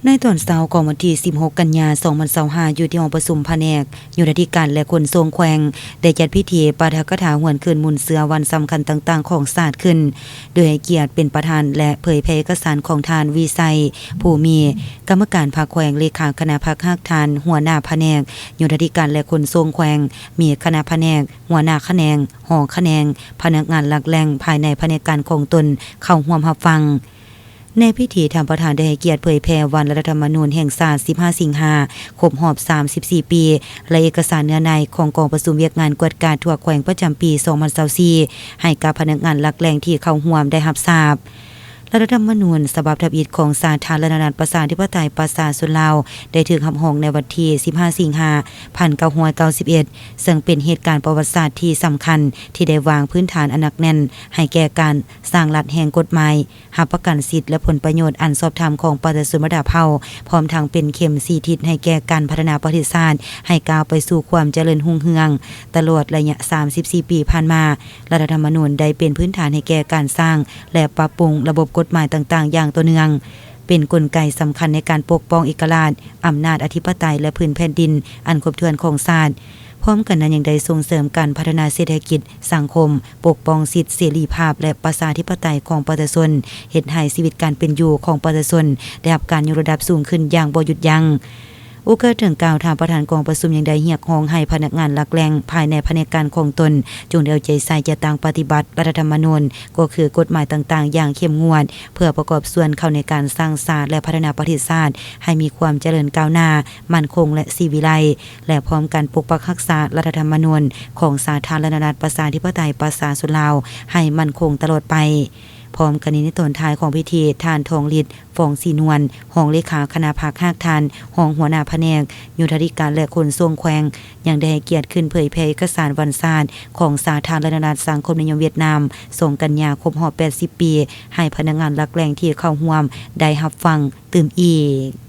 ໃນຕອນເຊົ້າຂອງວັນທີສິບຫົກ ກັນຍາ ສອງພັນຊາວຫ້າ ຢູ່ທີ່ຫ້ອງປະຊຸມພະແນກໂຍທາທິການ ແລະ ຂົນສົ່ງແຂວງ ໄດ້ຈັດພິທີປາຖະກະຖາຫວນຄືນມູນເຊື້ອວັນສຳຄັນຕ່າງໆຂອງຊາດຂຶ້ນ, ໂດຍໃຫ້ກຽດເປັນປະທານ ແລະ ເຜີຍແຜ່ເອກະສານຂອງທ່ານ ວິໄຊ ພູມີ ກຳມະການພັກແຂວງ, ເລຂາຄະນະພັກຮາກຖານ, ຫົວໜ້າພະແນກໂຍທາທິການ ແລະ ຂົນສົ່ງແຂວງ, ມີຄະນະພະແນກ, ຫົວໜ້າຂະແໜງ, ຫໍຂະແໜງ, ພະນັກງານຫຼັກແຫຼ່ງພາຍໃນພະແນກການຂອງຕົນເຂົ້າຮ່ວມຮັບຟັງ. ໃນພິທີ, ທ່ານປະທານໄດ້ໃຫ້ກຽດເຜີຍແຜ່ວັນລັດຖະທຳມະນູນແຫ່ງຊາດ ສິບຫ້າ ສິງຫາ ຄົບຮອບ ສາມສິບສີ່ ປີ ແລະ ເອກະສານເນື້ອໃນຂອງກອງປະຊຸມວຽກງານກວດກາທົ່ວແຂວງປະຈຳປີ ສອງພັນຊາວສີ່ ໃຫ້ກັບພະນັກງານຫຼັກແຫຼ່ງທີ່ເຂົ້າຮ່ວມໄດ້ຮັບຊາບ. ລັດຖະທຳມະນູນສະບັບທຳອິດຂອງສາທາລະນະລັດ ປະຊາທິປະໄຕ ປະຊາຊົນລາວ ໄດ້ຖືກຮັບຮອງໃນວັນທີ ສິບຫ້າ ສິງຫາ ພັນເກົ້າຮ້ອຍເກົ້າສິບເອັດ ເຊິ່ງເປັນເຫດການປະຫວັດສາດທີ່ສຳຄັນ ທີ່ໄດ້ວາງພື້ນຖານອັນໜັກແໜ້ນໃຫ້ແກ່ການສ້າງລັດແຫ່ງກົດໝາຍ ຮັບປະກັນສິດ ແລະ ຜົນປະໂຫຍດອັນຊອບທຳຂອງປະຊາຊົນບັນດາເຜົ່າ, ພ້ອມທັງເປັນເຂັມຊີ້ທິດໃຫ້ແກ່ການພັດທະນາປະເທດຊາດໃຫ້ກ້າວໄປສູ່ຄວາມຈະເລີນຮຸ່ງເຮືອງ. ຕະຫຼອດໄລຍະ ສາມສິບສີ່ ປີຜ່ານມາ, ລັດຖະທຳມະນູນໄດ້ເປັນພື້ນຖານໃຫ້ແກ່ການສ້າງ ແລະ ປັບປຸງລະບົບກົດໝາຍຕ່າງໆຢ່າງຕໍ່ເນື່ອງ, ເປັນກົນໄກສຳຄັນໃນການປົກປ້ອງເອກະລາດ, ອຳນາດອະທິປະໄຕ ແລະ ພື້ນແຜ່ນດິນອັນຄົບຖ້ວນຂອງຊາດ, ພ້ອມກັນນັ້ນຍັງໄດ້ສົ່ງເສີມການພັດທະນາເສດຖະກິດ, ສັງຄົມ, ປົກປ້ອງສິດເສລີພາບ ແລະ ປະຊາທິປະໄຕຂອງປະຊາຊົນ, ເຮັດໃຫ້ຊີວິດການເປັນຢູ່ຂອງປະຊາຊົນໄດ້ຮັບການຍົກລະດັບສູງຂຶ້ນຢ່າງບໍ່ຢຸດຢັ້ງ. ໂອກາດດັ່ງກ່າວ, ທ່ານປະທານກອງປະຊຸມຍັງໄດ້ຮຽກຮ້ອງໃຫ້ພະນັກງານຫຼັກແຫຼ່ງພາຍໃນພະແນກການຂອງຕົນ ຈົ່ງໄດ້ເອົາໃຈໃສ່ຈັດຕັ້ງປະຕິບັດລັດຖະທຳມະນູນ, ກໍຄືກົດໝາຍຕ່າງໆຢ່າງເຂັ້ມງວດ, ເພື່ອປະກອບສ່ວນເຂົ້າໃນການສ້າງຊາດ ແລະ ພັດທະນາປະເທດຊາດໃຫ້ມີຄວາມຈະເລີນກ້າວໜ້າ, ໝັ້ນຄົງ ແລະ ສີວິໄລ, ແລະ ພ້ອມກັນປົກປັກຮັກສາລັດຖະທຳມະນູນຂອງສາທາລະນະລັດ ປະຊາທິປະໄຕ ປະຊາຊົນລາວ ໃຫ້ໝັ້ນຄົງຕະຫຼອດໄປ. ພ້ອມກັນນີ້, ໃນຕອນທ້າຍຂອງພິທີ, ທ່ານ ທອງລິດ ຟອງສີນວນ ຮອງເລຂາຄະນະພັກຮາກຖານ, ຮອງຫົວໜ້າພະແນກໂຍທາທິການ ແລະ ຂົນສົ່ງແຂວງ ຍັງໄດ້ໃຫ້ກຽດຂຶ້ນເຜີຍແຜ່ເອກະສານວັນຊາດຂອງສາທາລະນະລັດສັງຄົມນິຍົມຫວຽດນາມ ສອງ ກັນຍາ ຄົບຮອບ ແປດສິບ ປີ ໃຫ້ພະນັກງານຫຼັກແຫຼ່ງທີ່ເຂົ້າຮ່ວມໄດ້ຮັບຟັງຕື່ມອີກ.